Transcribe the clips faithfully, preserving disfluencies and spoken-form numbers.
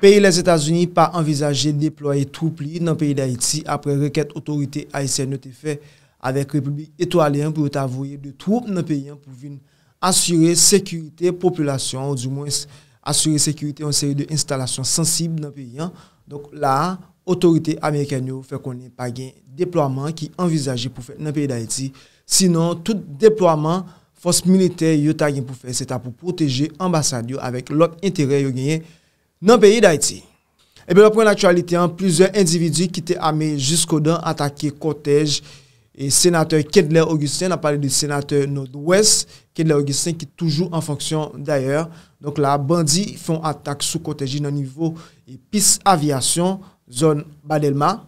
Peyi Lèzetazini pa anvizaje deplwaye twoup li nan peyi Dayiti apre rekèt otorite ayisyèn yo te fè avèk Repiblik Etwale an pou yo ta voye de twoup nan peyi an pou vin asire sekirite popilasyon an, oudimwens asire sekirite yon seri de enstalasyon sansib nan peyi an. Donk la a, otorite amerikèn yo fè konnen pa gen deplwaman ki anvizaje pou fèt nan peyi Dayiti. Sinon, tout deplwaman fòs militè yo ta gen pou fè, se ta pou pwoteje anbasad yo avèk lòt enterè yo genyen nan peyi Dayiti. Epi lòt pwen laktyalite an, plizyè endividi ki te ame jiskodan atake kòtèj e senatè Kedlè Augustin, n ap pale de senatè Nòdwès, Kedlè Augustin ki toujou an fonksyon dayè. Donk la, bandi fè yon atak sou kòtèj li nan nivo e pis avyasyon, zòn Ba Dèlma.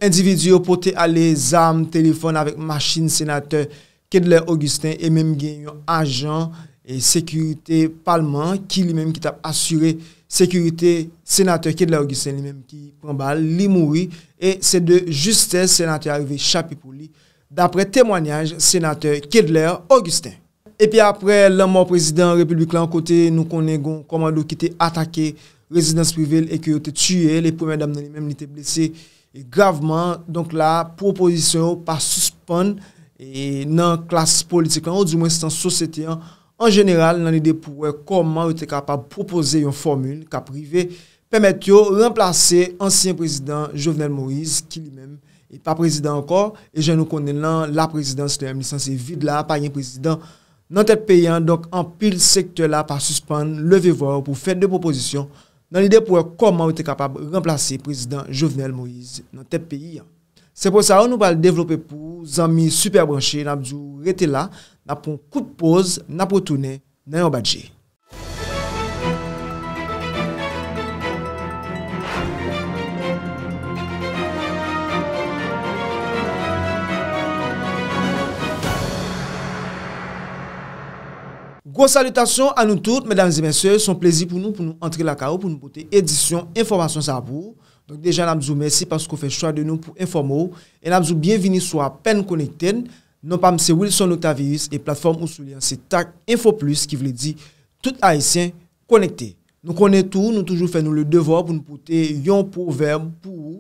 Endividi yo pote ale zam, telefòn avèk machin senatè Kedlè Augustin e menm gen yon ajan e sekirite palman ki li menm ki t ap asire sekirite senatè Kedlè Augustin li menm ki pran bal, li mouri e se de justès senatè a rive chape pou li, daprè temwanyaj senatè Kedlè Augustin. Epi aprè lanmò prezidan repiblik la, kote nou konnen gon kòmando ki te atake rezidans prive l e ke yo te tiye l, e premyè dam nan li menm li te blese e gravman. Donk la, pwopozisyon yo pa sispann e nan klas politik lan, oudimwens nan sosyete an an jeneral, nan lide pou wè kòman yo te kapab pwopoze yon fòmil k ap rive pèmèt yo ranplase ansyen prezidan Jovenel Moïse, ki li menm e pa prezidan ankò, e jan nou konnen l lan, laprezidans li menm li sanse vid la, pa gen prezidan nan tèt peyi an. Donk anpil sektè la pa sispann leve vwa yo pou fè de pwopozisyon nan lide pou wè kòman yo te kapab ranplase prezidan Jovenel Moïse nan tèt peyi an. Se pwen sa yo nou pral devlope pou ou, zanmi Sipè Branche, n ap di w rete la, n ap pran yon kout poz, n ap retounen nan yon badje. Gwo salitasyon a nou tout, medam e mesye, se yon plezi pou nou, pou nou antre lakay ou, pou nou pote edisyon enfòmasyon sa a pou ou. Donk deja, n ap di w mèsi paske w fè chwa de nou pou enfòme w, e n ap di w byenvini si w apèn konekte n. Non pa m se Wilson Octavius e platfòm ou sou li an se Tak Info Plus, ki vle di tout Ayisyen konekte. Nou konnen tou, nou toujou fè nou le devwa pou nou pote yon pwovèb pou ou.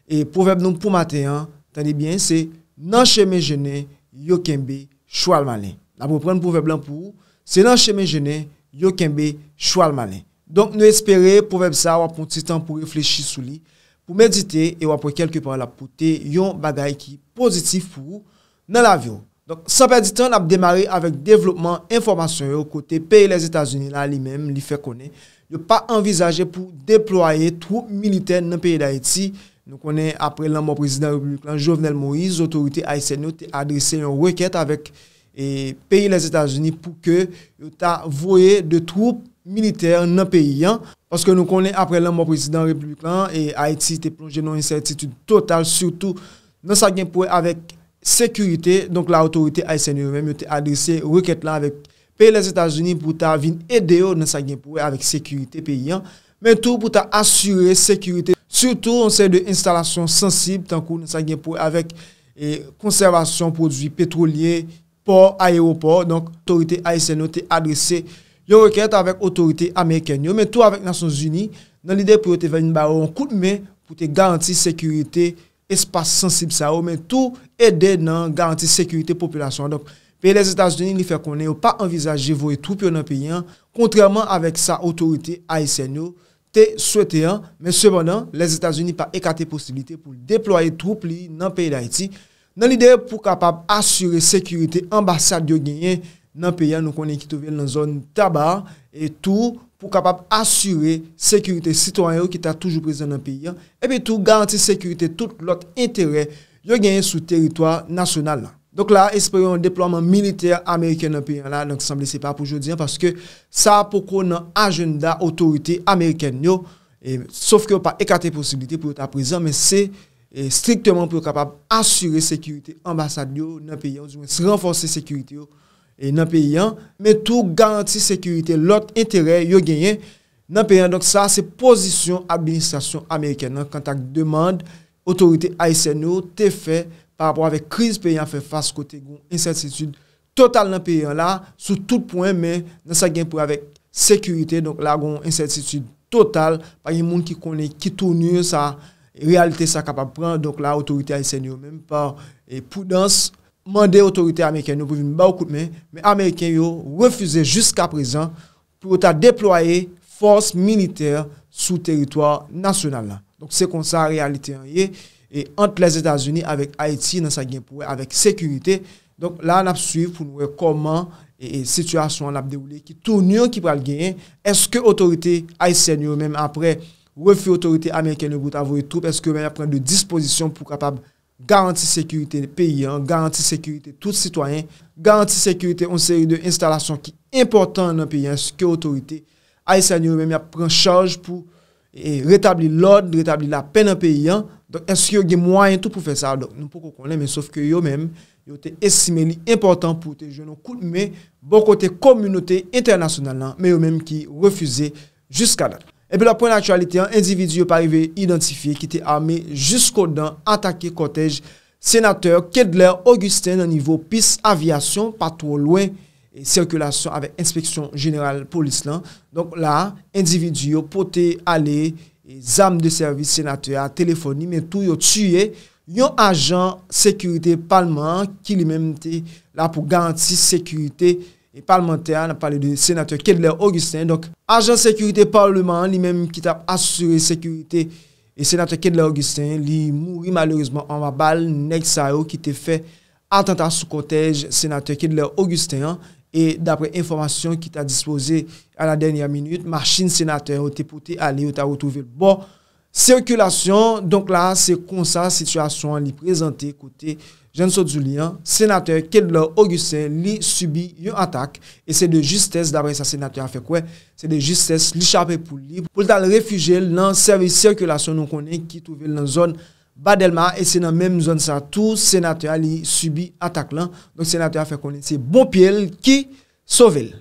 E pwovèb nou pou maten an, tande byen, se nan chemen jennen, yo kenbe chwal malen. N ap reprann pwovèb lan pou ou, se nan chemen jennen, yo kenbe chwal malen. Donk nou espere pwovèb sa a w ap pran ti tan pou reflechi sou li, pou medite, e w ap wè kèlke pa l ap pote yon bagay ki pozitif pou ou nan lavi w. Donk san pèdi tan, n ap demare avèk devlopman enfòmasyon yo, kote peyi Lèzetazini la li menm li fè konnen yo pa anvizaje pou deplwaye twoup militè nan peyi Dayiti. Nou konnen apre lanmò prezidan repiblik lan Jovenel Moïse, otorite ayisyèn yo te adrese yon rekèt avèk e peyi Lèzetazini pou ke yo ta voye de twoup militè nan peyi an. Paske nou konnen apre lanmò prezidan repiblik lan, e Ayiti te plonje nan yon ensètitid total, sitou nan sa gen pou wè avèk sekirite. Donk la, otorite ayisyèn yo menm yo te adrese rekèt la avèk peyi Lèzetazini pou ta vin ede yo nan sa gen pou wè avèk sekirite peyi an, men tou pou ta asire sekirite, sitou yon seri de enstalasyon sansib, tankou nan sa gen pou wè avèk e konsèvasyon pwodui petwolye, pò, ayewopò. Donk otorite ayisyèn yo te adrese yon rekèt avèk otorite amerikèn yo, men tou avèk Nasyonzini, nan lide pou yo te vin ba yo yon kout men pou te garanti sekirite espas sansib sa yo, men tou ede nan garanti sekirite popilasyon an. Donk peyi Lèzetazini li fè konnen yo pa anvizaje voye twoup yo nan peyi an, kontrèman avèk sa otorite ayisyèn yo te swete an. Men sepandan, Lèzetazini pa ekate posiblite pou l deplwaye twoup li nan peyi Dayiti, nan lide pou kapab asire sekirite anbasad yo genyen nan peyi an, nou konnen ki twouve l nan zòn Taba, e tou pou kapab asire sekirite sitwayen yo ki ta toujou prezan nan peyi an, epi tou garanti sekirite tout lòt enterè yo genyen sou teritwa nasyonal la. Donk la, espere yon deplwaman militè ameriken nan peyi an la, donk sanble se pa pou jodi an, paske sa poko nan ajanda otorite amerikèn yo, e, sof ke yo pa ekate posiblite pou yo ta prezan, men se e, strikteman pou yo kapab asire sekirite anbasad yo nan peyi an, oudimwens ranfòse sekirite yo e, nan peyi an, men tou garanti sekirite lòt enterè yo genyen nan peyi an. Donk sa se pozisyon administrasyon amerikèn nan kanta ak demann otorite ayisyèn yo te fè pa rapò avèk kriz peyi an fè fas, kote gon ensètitid total nan peyi an la sou tout pwen, men nan sa gen pou avèk sekirite, donk la gon ensètitid total, pa gen moun ki konnen ki tournure sa, reyalite sa kapab pran. Donk la, otorite ayisyèn yo menm, pa, e, pridans, mande otorite amerikèn yo pou vin ba yo kout men, men ameriken yo refize jiska prezan pou yo ta deplwaye fòs militè sou teritwa nasyonal la. Donk, se konsa reyalite an ye, e ant Lèzetazini avèk Ayiti nan sa gen pou wè avèk sekirite. Donk, la, n ap swiv pou n wè kòman, e, e, sitiyasyon an ap dewoule, ki tournure ki pral genyen. Èske otorite ayisyèn yo menm, apre refi otorite amerikèn yo pou ta voye twoup, èske yo menm ap pran de dispozisyon pou kapab garanti sekirite peyi an, garanti sekirite tout sitwayen, garanti sekirite yon seri de enstalasyon ki enpòtan nan peyi an? Èske otorite ayisyèn yo menm y ap pran chaj pou, e, retabli lòd, retabli lapè nan peyi an? Donk, èske yo gen mwayen tou pou fè sa? Donk, nou poko konnen, men sof ke yo menm, yo te estime li enpòtan pou te jwenn yon kout men bò kote kominote entènasyonal lan, men yo menm ki refize jiska dat. Epi lòt pwen laktyalite an, endividi yo pa rive idantifye ki te ame jiskodan atake kòtèj senatè Kedler Augustin nan nivo pis avyasyon pa twò lwen, e, sikilasyon avèk enspeksyon jeneral polis lan. Donk la, endividi yo pote ale, e, zam de sèvis senatè a, telefòn li, men tou yo tiye yon ajan sekirite palman an ki li menm te la pou garanti sekirite e palmantè a, n ap pale de senatè Kedler Augustin. Donk, ajan sekirite palman an, li menm ki t ap asire sekirite e senatè Kedler Augustin, li mouri malerezman anba bal nèg sa yo ki te fè atanta sou kòtèj senatè Kedler Augustin an. E daprè enfòmasyon ki ta dispoze a la dènyè minit, machin senatè yo te pote ale, yo ta retwouve l bò sikilasyon. Donk la, se konsa sitiyasyon an li prezante kote, jan n sot di w li an, senatè Kedler Augustin, li sibi yon atak, e se de jistès, daprè sa senatè a fè kwè, se de jistès li chape poul li, pou l t al refijye l nan sèvis sikilasyon nou konnen ki twouve l nan zòn Ba Dèlma, e se nan menm zòn sa tou, senatè a li sibi atak lan. Donk senatè a fè konnen se bon pye l ki sove l.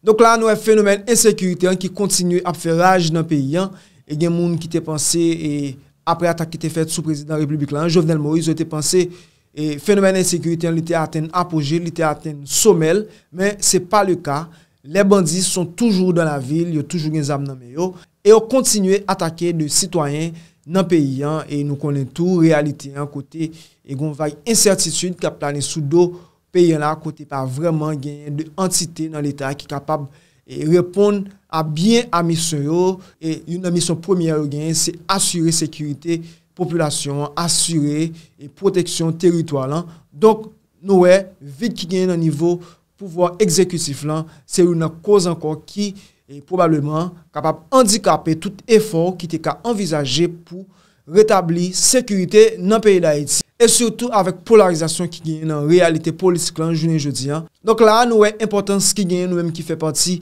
Donk la, nou wè fenomèn ensekirite an ki kontinye ap fè raj nan peyi an. E gen moun ki te panse, e, apre atak ki te fèt sou prezidan repiblik la, Jovenel Moïse, yo te panse, e, fenomèn ensekirite an, li te atenn apoje, li te atenn somè l, men se pa le ka. Les bandits sont toujours dans la ville, yo toujou gen zam nan men yo, e yo kontinye atake de sitwayen nan peyi an, e nou konnen tou reyalite an kote e gon vag ensètitid k ap plane sou do peyi an la, kote pa vrèman genyen de antite nan Leta ki kapab, e, reponn a byen a misyon yo. E youn nan misyon premyè yo genyen, se asire sekirite popilasyon an, asire, e, pwoteksyon teritwa lan. Donk, nou wè vid ki genyen nan nivo pouvwa egzekitif lan, se youn nan koz ankò ki, e, pwobableman kapab andikape tout efò ki te ka anvizaje pou retabli sekirite nan peyi Dayiti, e sitou avèk polarizasyon ki genyen nan reyalite politik lan jounen jodi an. Donk la, nou wè enpòtans ki genyen nou menm ki fè pati,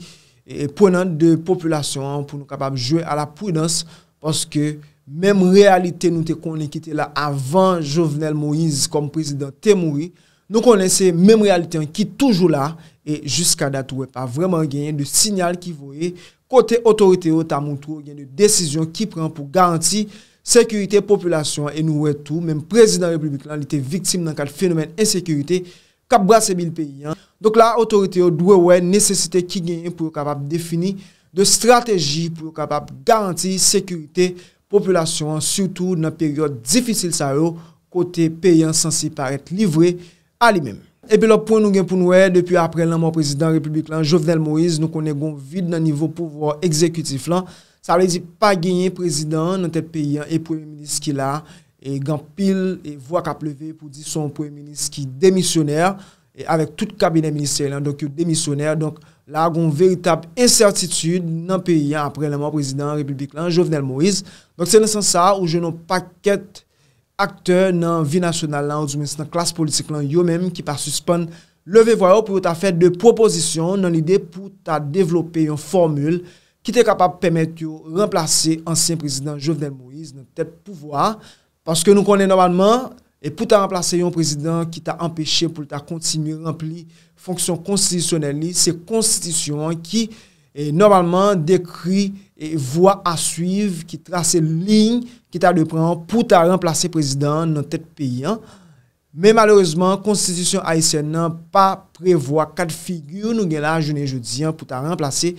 e, prenant de popilasyon an pou nou kapab jwe a la pridans, paske menm reyalite nou te konnen ki te la avan Jovenel Moïse kòm prezidan te mouri, nou konnen se menm reyalite an ki toujou la, e jiska dat ou wè pa vrèman genyen de siyal ki voye kote otorite yo ta montre w gen de desizyon ki pran pou garanti sekirite popilasyon an. E nou wè tou, menm prezidan repiblik lan, li te viktim nan kad fenomèn ensekirite k ap brase bil peyi an. Donk la, otorite yo dwe wè nesesite ki genyen pou yo kapab defini de estrateji pou yo kapab garanti sekirite popilasyon an, sitou nan peryòd difisil sa yo, kote peyi an sanse parèt livre a li menm. Epi lòt pwen nou gen pou n wè, depi apre lanmò prezidan repiblik lan, Jovenel Moïse, nou konnen gon vid nan nivo pouvwa egzekitif lan. Sa vle di pa genyen prezidan an nan tèt peyi an e premye minis ki la, e gen anpil, e, vwa k ap leve pou di se yon premye minis ki demisyonè, e avèk tout kabinè ministeryèl lan, donk yo demisyonè. Donk la, gon veritab ensètitid nan peyi an apre lanmò prezidan repiblik lan, Jovenel Moïse. Donk se nan sans sa a ou jwenn yon pakèt aktè nan vi nasyonal la, oudimwens nan klas politik lan, yo menm ki pa sispann leve vwa yo pou yo ta fè de pwopozisyon nan lide pou ta devlope yon fòmil ki te kapab pèmèt yo ranplase ansyen prezidan Jovenel Moïse nan tèt pouvwa a. Paske nou konnen nòmalman, e pou ta ranplase yon prezidan ki ta anpeche pou l ta kontinye ranpli fonksyon konstitisyonèl li, se konstitisyon an ki, e, nòmalman dekri, e, vwa a swiv, ki trase liy ki ta dwe pran pou ta ranplase prezidan an nan tèt peyi an. Men malerezman, konstitisyon ayisyèn nan pa prevwa kad figi nou gen la jounen jodi an pou ta ranplase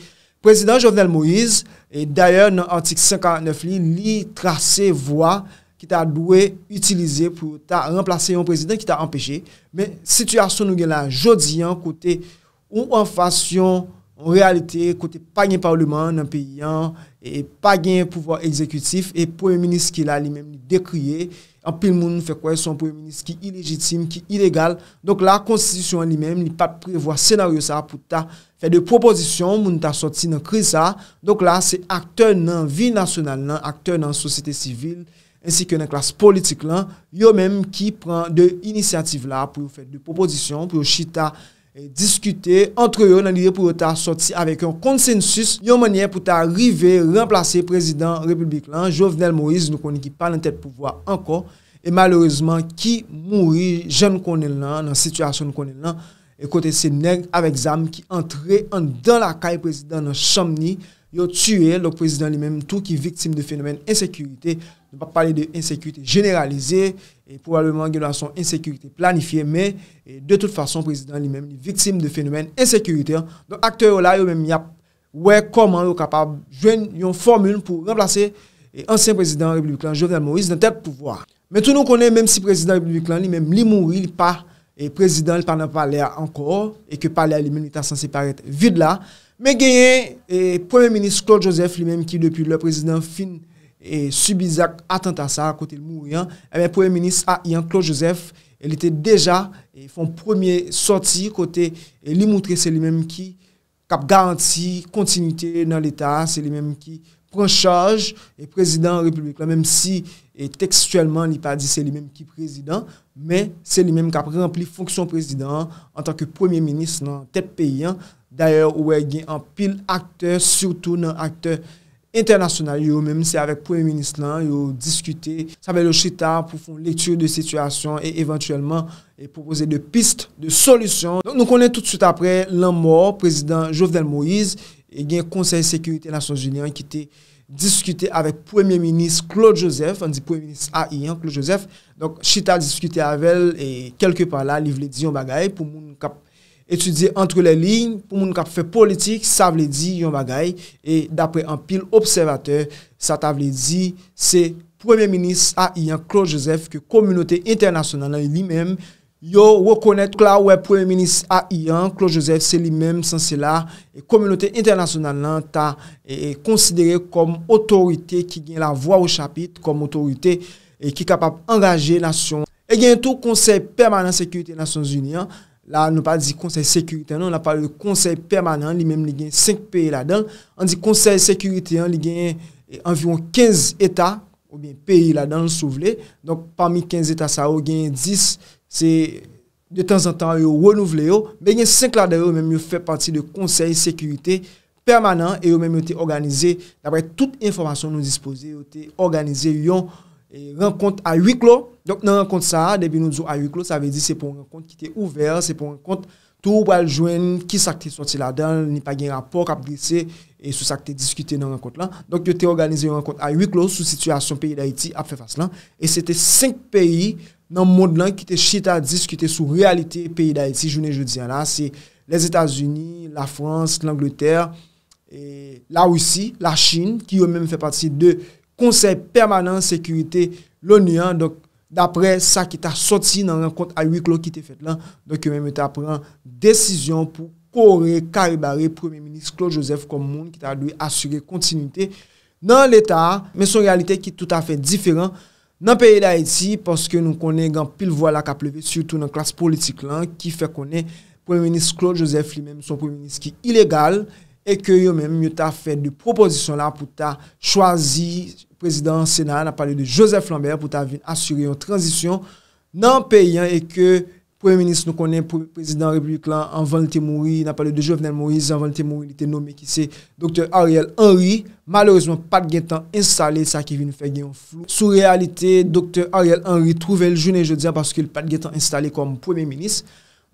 Prezidan Jovenel Moïse, e dayè nan atik san karant nèf li, li trase vwa ki ta dwe itilize pou yo ta ranplase yon prezidan ki ta anpeche. Men sitiyasyon nou gen la jodi an, kote ou anfas yon, yon reyalite kote pa gen palman nan peyi an, e pa gen pouvwa egzekitif, e premye minis ki la li menm li dekriye. Anpil moun fè kwè se yon premye minis ki ilejitim, ki ilegal. Donk la, konstitisyon an li menm, li pa t prevwa senaryo sa pou ta fè de pwopozisyon, moun ta sòti nan kriz sa. Donk la, se aktè nan vi nasyonal lan, aktè nan sosyete sivil, ensi ke nan klas politik lan, yo menm ki pran de inisyativ la pou yo fè de pwopozisyon, pou yo chita, e diskite antre yo nan lide pou yo ta sòti avèk yon konsensis, yon mannyè pou ta rive ranplase prezidan repiblik lan, Jovenel Moïse, nou konnen ki pa nan tèt pouvwa ankò, e malerezman ki mouri jan n konnen l lan, nan sitiyasyon n konnen l lan, e kote se nèg avèk zam ki antre anndan lakay prezidan nan chanm ni, yo tiye l, donk prezidan li menm tou ki viktim de fenomèn ensekirite. Nou p ap pale de ensekirite jeneralize, e pwobableman gen dwa se yon ensekirite planifye, men, e de tout fason, prezidan li menm li viktim de fenomèn ensekirite. Donk aktè yo la, yo menm y ap wè kòman yo kapab jwenn yon fòmil pou ranplase, e ansyen prezidan repiblik lan, Jovenel Moïse, nan tèt pouvwa. Men tou nou konnen, menm si prezidan repiblik lan li menm li mouri, li pa, e prezidan, li pa nan palè a ankò, e ke palè a li menm li ta sanse parèt vid la. Men genyen, e premye minis Claude Joseph li menm ki depi lè prezidan fin, e sibi zak atanta sa kote l mouri an, ebyen premye minis a i an Claude Joseph, e li te deja, e fè yon premye sòti kote, e li moutre se li menm ki k ap garanti kontinite nan Leta, se li menm ki pran chaj, e prezidan repiblik lan, menm si, e tekstyèlman li pa di se li menm ki prezidan, men se li menm k ap ranpli fonksyon prezidan an antanke premye minis nan tèt peyi an. Dayè, ou wè gen anpil aktè, sitou nan aktè entènasyonal yo, menm se avèk premye minis lan yo diskite, sa vle yo chita pou fè yon lekti de sitiyasyon e evantyèlman, e pwopoze de pis de solisyon. Donk nou konnen toutswit apre lanmò prezidan Jovenel Moïse, e gen Konsèy Sekirite Nasyonzini an ki te diskite avèk premye minis Claude Joseph, ann di premye minis a i an Claude Joseph. Donk chita diskite avè l, e kèlkepa la li vle di yon bagay pou moun k ap etidye antre lè liy, pou moun k ap fè politik, sa vle di yon bagay, e daprè anpil obsèvatè, sa ta vle di se premye minis a i an Claude Joseph ke kominote entènasyonal lan li menm yo rekonèt. La ou wè premye minis a i an Claude Joseph se li menm sanse la, e kominote entènasyonal lan ta, e, e konsidere kòm otorite ki gen lavwa o chapit, kòm otorite, e ki kapab angaje nasyon an. E gen tou Konsèy Pèmanan Sekirite Nasyonzini an. La, nou pa di Konsèy Sekirite non, n ap pale de Konsèy Pèmanan, li menm li gen senk peyi ladan l. Ann di Konsèy Sekirite an, li gen, e, anviwon kenz eta, oubyen peyi ladan l, si w vle. Donk, pami kenz eta sa yo, gen dis, se de tanzantan yo renouvle yo. Men gen senk ladan yo menm yo fè pati de Konsèy Sekirite Pèmanan e yo menm yo te òganize, daprè tout enfòmasyon nou dispoze, yo te òganize yon, e, rankont a wi klo. Donk, nan rankont sa a, depi nou di w a wi klo, sa vle di se pa yon rankont ki te ouvè, se pa yon rankont tou ou pral jwenn ki sa k te sòti ladan l, ni pa gen rapò k ap drese, e, sou sa k te diskite nan rankont lan. Donk, yo te òganize yon rankont a wi klo sou sitiyasyon peyi Dayiti ap fè fas lan. E se te senk peyi nan mond lan ki te chita diskite sou reyalite peyi Dayiti jounen jodi a la. Se Lèzetazini, Lafrans, Langletè, e Larisi, Lachin, ki yo menm fè pati de Konsèy Pèmanan Sekirite Loni an. Donk, daprè sa ki ta sòti nan rankont a wi klo ki te fèt lan, donk, yo menm yo ta pran desizyon pou kore kare bare Premye Minis Claude Joseph kòm moun ki ta dwe asire kontinite nan Leta a, men se yon reyalite ki toutafè diferan nan peyi Dayiti, paske nou konnen gen anpil vwa la k ap leve, sitou nan klas politik lan, ki fè konnen Premye Minis Claude Joseph li menm se yon Premye Minis ki ilegal, e ke yo menm yo ta fè de pwopozisyon la pou ta chwazi prezidan Sena a, n ap pale de Joseph Lambert, pou ta vin asire yon tranzisyon nan peyi an, e ke Premye Minis, nou konnen pre-, prezidan repiblik lan, anvan l te mouri, n ap pale de Jovenel Moïse, anvan l te mouri, li te nome ki se Doktè Ariel Henry. Malerezman, pa t gentan enstale, sa ki vin fè gen yon flou sou reyalite Doktè Ariel Henry twouve l jounen jodi a, paske l pa t gentan enstale kòm Premye Minis.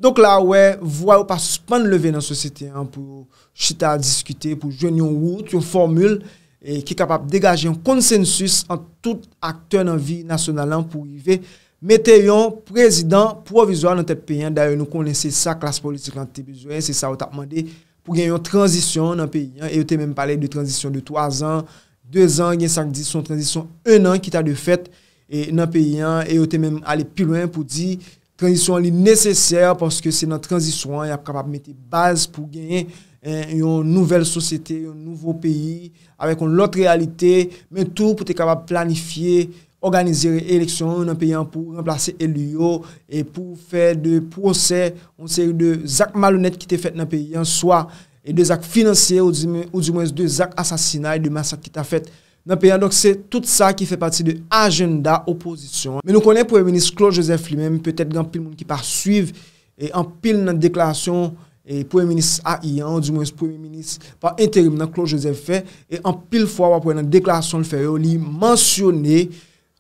Donk la, ou wè, vwa yo pa sispann leve nan sosyete an pou yo chita diskite, pou jwenn yon wout, yon fòmil, e ki kapab degaje yon konsensis ant tout aktè nan vi nasyonal lan pou rive mete yon prezidan pwovizwa nan tèt peyi an. Dayè, nou konnen se sa klas politik lan te bezwen, se sa yo t ap mande pou gen yon tranzisyon nan peyi an, e yo te menm pale de tranzisyon de twa zan, de zan, gen sa k di se yon tranzisyon en an ki ta dwe fèt e nan peyi an, e yo te menm ale pi lwen pou di tranzisyon an li nesesè paske se nan tranzisyon an y ap kapab mete baz pou genyen eh, yon nouvèl sosyete, yon nouvo peyi, avèk yon lòt reyalite, men tou pou te kapab planifye, òganize eleksyon yo nan peyi an pou ranplase eli yo e pou fè de pwosè yon seri de zak malonèt ki te fèt nan peyi an, swa e de zak finansye ou di, ou di mwens de zak asasinay, de masak ki ta fèt nan peyi an. Donk se tout sa ki fè pati de ajanda opozisyon an. Men nou konnen Premye Minis Claude Joseph li menm, petèt gen anpil moun ki pa swiv e anpil nan deklarasyon e Premye Minis a i an, ou di mwens Premye Minis pa enterim nan Claude Joseph fè, e anpil fwa w ap wè nan deklarasyon l fè yo, li mansyone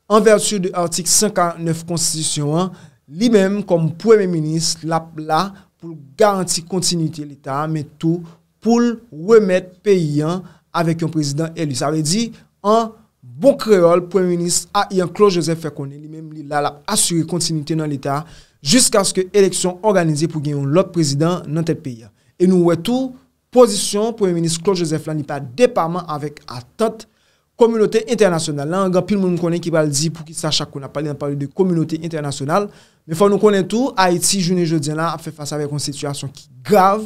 an vèti de atik san karant nèf konstitisyon an, li menm kòm Premye Minis, l ap la pou l garanti kontinite Leta a, men tou pou l remèt peyi an avèk yon prezidan eli. Sa vle di, an bon kreyòl, Premye Minis a i an Claude Joseph fè konnen li menm li la, l ap asire kontinite nan Leta a jiskaske eleksyon òganize pou gen yon lòt prezidan nan tèt peyi a. E nou wè tou, pozisyon Premye Minis Claude Joseph la, li pa depaman avèk atant kominote entènasyonal la. Gen anpil moun m konnen ki pral di poukisa chak kou n ap pale, n ap pale de kominote entènasyonal. Men fò nou konnen tou, Ayiti, jounen jodi an la, ap fè fas avèk yon sitiyasyon ki grav,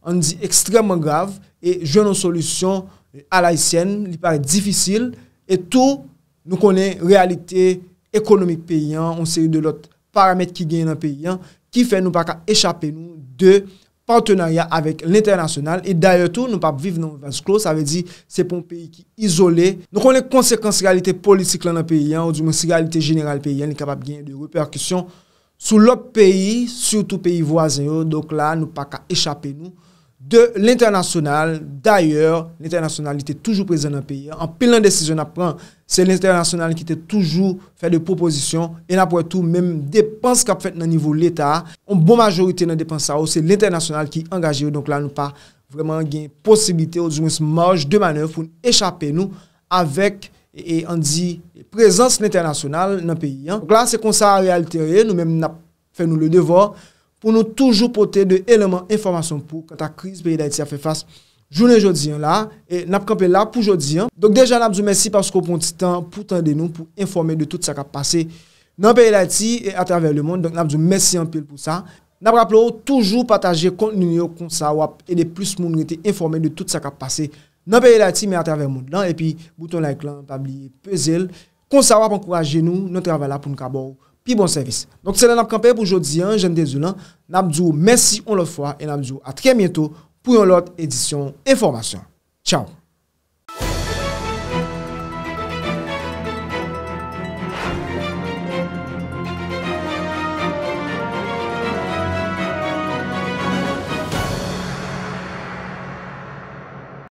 ann di ekstrèmman grav, e jwenn yon solisyon alayisyèn, li parèt difisil, e tou, nou konnen reyalite ekonomik peyi an, yon seri de lòt paramèt ki genyen nan peyi an, ki fè nou pa ka echape nou de patenarya avèk lentènasyonal. E dayè tou, nou p ap viv nan yon vaz klo, sa vle di se pou yon peyi ki izole. Nou konnen konsekans reyalite politik lan nan peyi an, ou di mwens reyalite jeneral peyi an, li kapab genyen de repèkisyon sou lòt peyi, sitou peyi vwazen yo. Donk la, nou pa ka echape nou de lentènasyonal. Dayè, lentènasyonal, li te toujou prezan nan peyi an. Anpil nan desizyon n ap pran, se lentènasyonal ki te toujou fè de pwopozisyon. E n ap wè tou, menm depans k ap fèt nan nivo Leta a, yon bon majorite nan depans sa yo, se lentènasyonal ki angaje yo. Donk la, nou pa vrèman gen posiblite, ou di mwens maj de manèv pou n echape nou avèk, e, e, ann di, prezans lentènasyonal nan peyi an. Donk la, se konsa reyalite yo ye, nou menm n ap fè nou le devwa pou nou toujou pote de eleman enfòmasyon pou kanta kriz peyi Dayiti ap fè fas jounen jodi an la. E n ap kanpe la pou jodi an. Donk deja n ap di w mèsi paske w pran ti tan pou tande nou, pou enfòme de tout sa k ap pase nan peyi Dayiti e atravè lemonn. Donk n ap di w mèsi anpil pou sa. N ap raple w toujou pataje kontni nou yo, konsa w ap ede plis moun rete enfòme de tout sa k ap pase nan peyi Dayiti, men atravè mond lan. Epi bouton like lan, pa bliye peze l. Konsa w ap ankouraje nou nan travay la pou n ka ba w pi bon sèvis. Donk se la n ap kanpe pou jodi an, jan n te di w lan. N ap di w mèsi yon lòt fwa e n ap di w a trè byento pou yon lòt edisyon enfòmasyon. Tchaw!